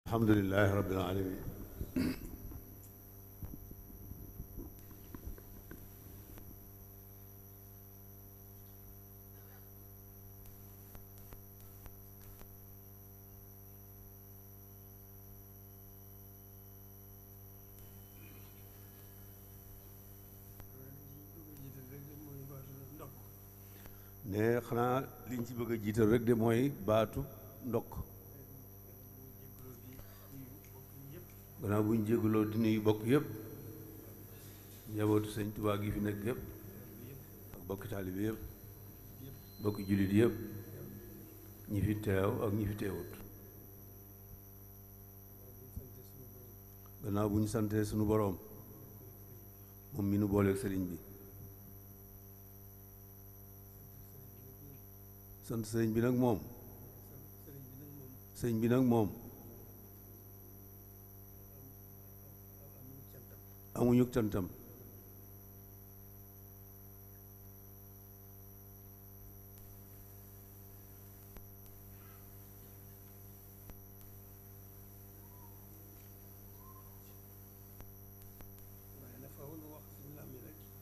alhamdulillahi rabbil alamin ne xanaa liñ ci bëgg a jiital rek de mooy baatu ndokk gannaaw buñ jégaloo di nuyu bokk yëpp njabootu sëñ Tuubaa gi fi nekk yëpp ak bokki taalibe yëpp bokki jullit yëpp ñi fi teew ak ñi fi teewut gannaaw bu ñu santee sunu boroom moom mi nu booleeg sëriñ bi sant sëriñ bi nag moom sëriñ bi nag moom amuñu cantam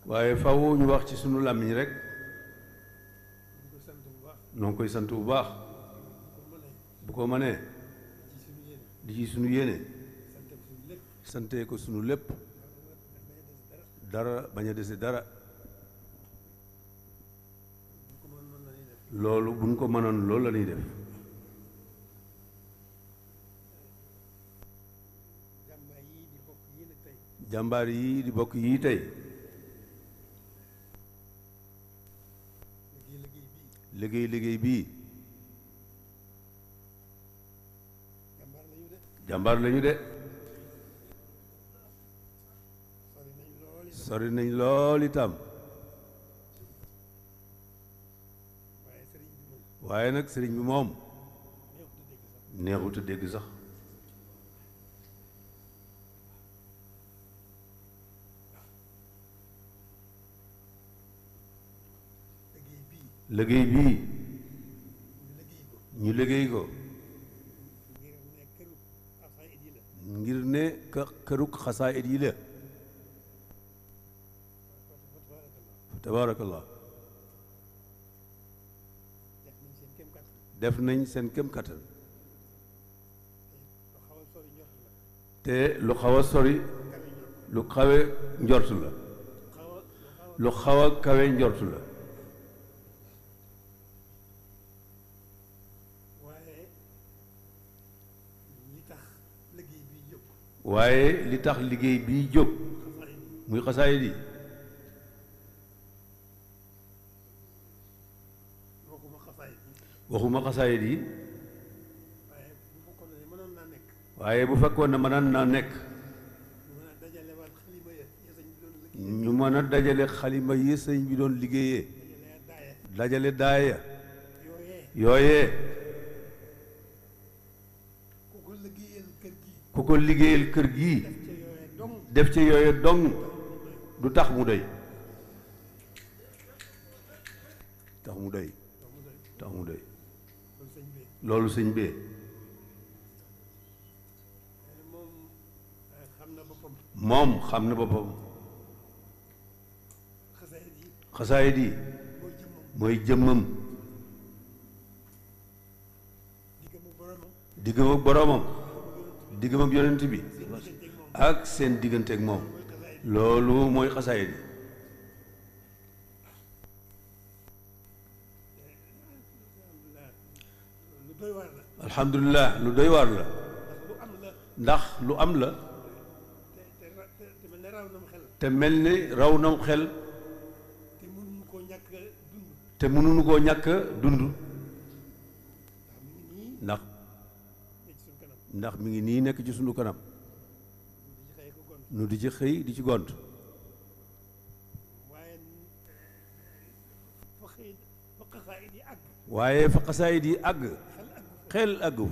waaye faw ñu wax ci sunu làmmiñ rek noo ngi koy sant bu baax bu ko mënee di ci sunu yéene santee ko sunu lépp dara bañ a dese dara loolu buñ ko mënoon loolu la ñuy def jàmbaar yi di bokk yii tey liggéey bii jàmbaar lañu de sori nañ lool itam waaye nag sëriñ bi moom neexut a dégg sax liggéey bii ñu liggéey ko ngir ne këruk xasaayid yi la tabaarakallah def nañ seen kem kattan te lu xaw a sori lu xawe njortu la lu xaw a kawe njortu la waaye li tax liggéey bii jóg muy xasaayid yi waxuma xasaayid yi waaye bu fekkoon ne mënoon naa nekk ñu mën a dajale xalima yi sëñ bi doon liggéeyee dajale daaya yooyee ku ko liggéeyal kër gii def ci yooye dong du tax mu doy tax mu doy tax mu doy loolu sëñ bee moom xam na boppam xasaayid yi mooy jëmmam diggam ak boroomam diggam ak yonent bi ak seen diggante ak moom loolu mooy xasaayid yi alhamdulilah lu doy waar la ndax lu am la te mel ni raw nam xel te mënuñu koo ñàkk dund ndax mi ngi nii nekk ci sunu kanam nu di ci xëy di ci gont waaye fa xasaayid yi àgg xel àggu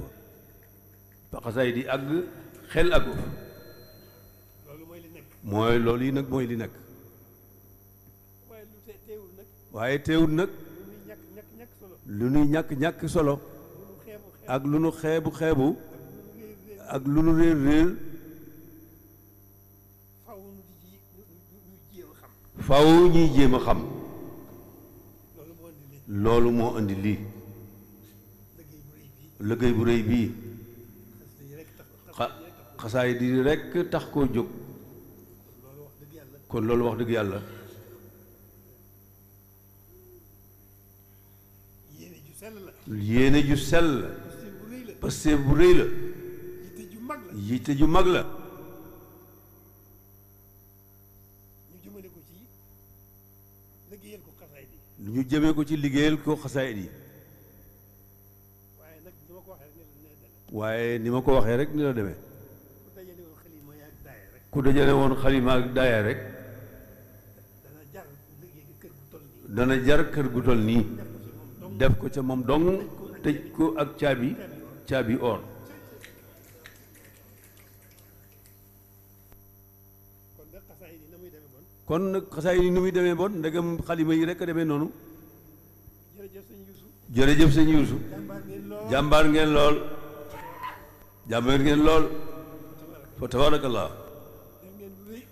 fa xasaayid yi àgg xel àggu fa mooy loolu yi nag mooy li nekk waaye teewul nag lu nuy ñàkk-ñàkk solo ak lu nu xeebu ak lu nu réer réer faw ñuy jéem a xam loolu moo indi lii liggéey bu rëy bii xasaay di rekk tax koo jóg kon loolu wax dëgg yàlla yéene ju sell la parce que bu rëy la yitte ju mag la ñu jëmee ko ci liggéeyal ko xasaayid yi waaye ni ma ko waxee rek ni la demee ku dajale woon xalima ak daaya rek dana jar kër gu toll nii def ko ca moom dong tëj ko ak caabi or kon nag xasaayid yi ni muy demee bon ndegam xalima yi rek a demee noonu jërëjëf sëñ Yuusu jàmbaar ngeen lool jàmbaar ngeen lool fa tabarakallah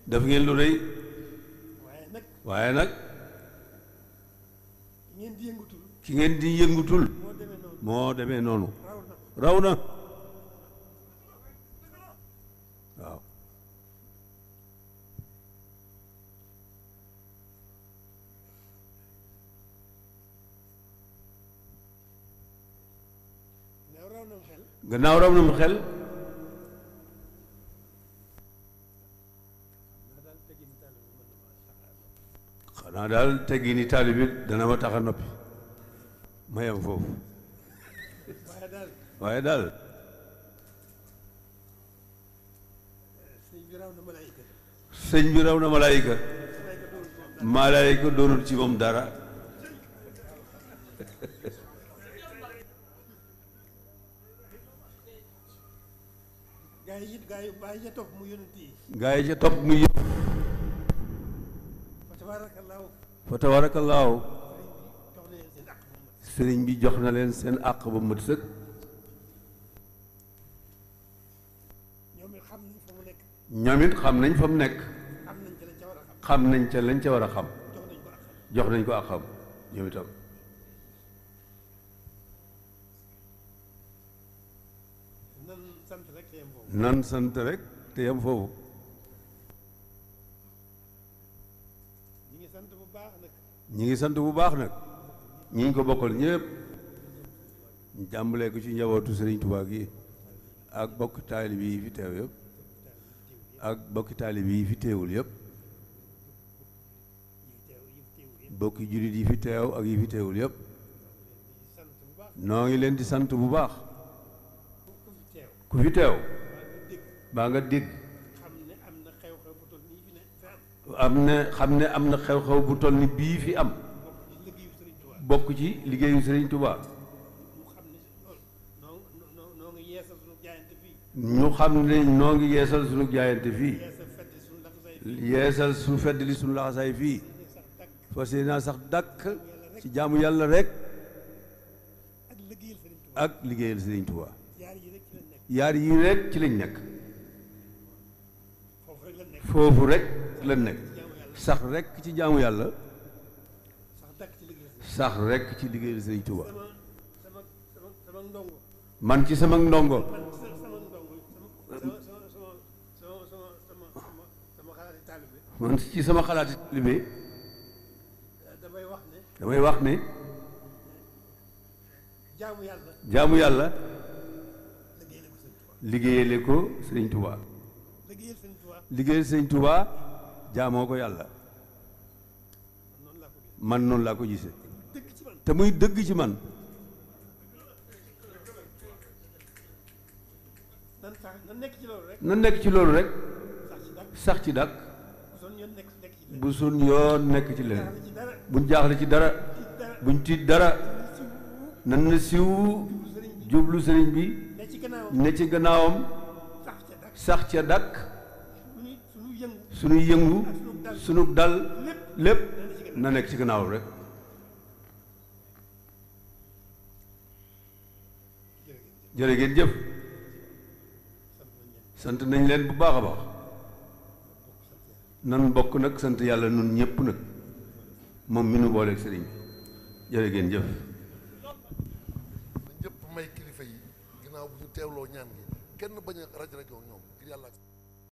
def ngeen lu rëy waaye nag ki ngeen di yëngutul moo demee noonu raw na waaw gannaaw raw na mu xel xanaa daal teggi ni taalibe dana ma tax a noppi ma yem foofu waaye daal sëñ bi raw na malaayika malaayika doonul ci moom dara gaa yi ca topp mu yëpp fa tabaarakallaahu sëriñ bi jox na leen seen àq ba mat sëkk ñoom it xam nañ fa mu nekk xam nañ ca lañ ca war a xam jox nañ ko àqam ñoom itam nan sant rek te yam foofu ñi ngi sant bu baax nag ñi ngi ko bokkal ñëpp ñu jàmbalee ko ci njabootu Sëriñ Tuubaa gi ak bokk taalib yi fi teew yëpp ak bokki taalib yi fi teewul yëpp bokki jullit yi fi teew ak yi fi teewul yëpp noo ngi leen di sant bu baax ku fi teew baa nga dégg xam ne am na xew-xew bu toll ni bii fi am bokk ci liggéeyu Sëriñ Tuubaa ñu xam ne noo ngi yeesal suñu jaayante fii yeesal suñu fedd li suñu laxasaay fii fas yéene naa sax dàkk ci jaamu yàlla rek ak liggéeyal Sëriñ Tuubaa yaar yi rek ci lañ nekk foofu rek lañ nekk sax rek ci jaamu yàlla sax rek ci liggéeyal Sëriñ Tuubaa man ci sama ndongo man ci sama xalaati taalibe damay wax ne jaamu yàlla liggéeyale ko Sëriñ Tuubaa liggéeyal Sëriñ Tuubaa jaamoo ko yàlla man noonu laa ko gisee te muy dëgg ci man na nekk ci loolu rek sax ci dàkk bu sun yoon nekk ci leneen buñ jaaxle ci dara buñ tiit dara nan na siw jublu sëriñ bi ne ci gannaawam sax ca dàkk suñuy yëngu sunu dal lépp na nekk ci gannaaw rek jërë ngeen jëf sant nañ leen bu baax a baax nan bokk nag sant yàlla nun ñëpp nag moom mi nu booleeg sëriñ bi jërë ngeen jëf. ñëpp may kilifa yi ginnaaw bu ñu teewloo ñaan gi kenn bañ a raj rajoo ñoom ngir yàlla.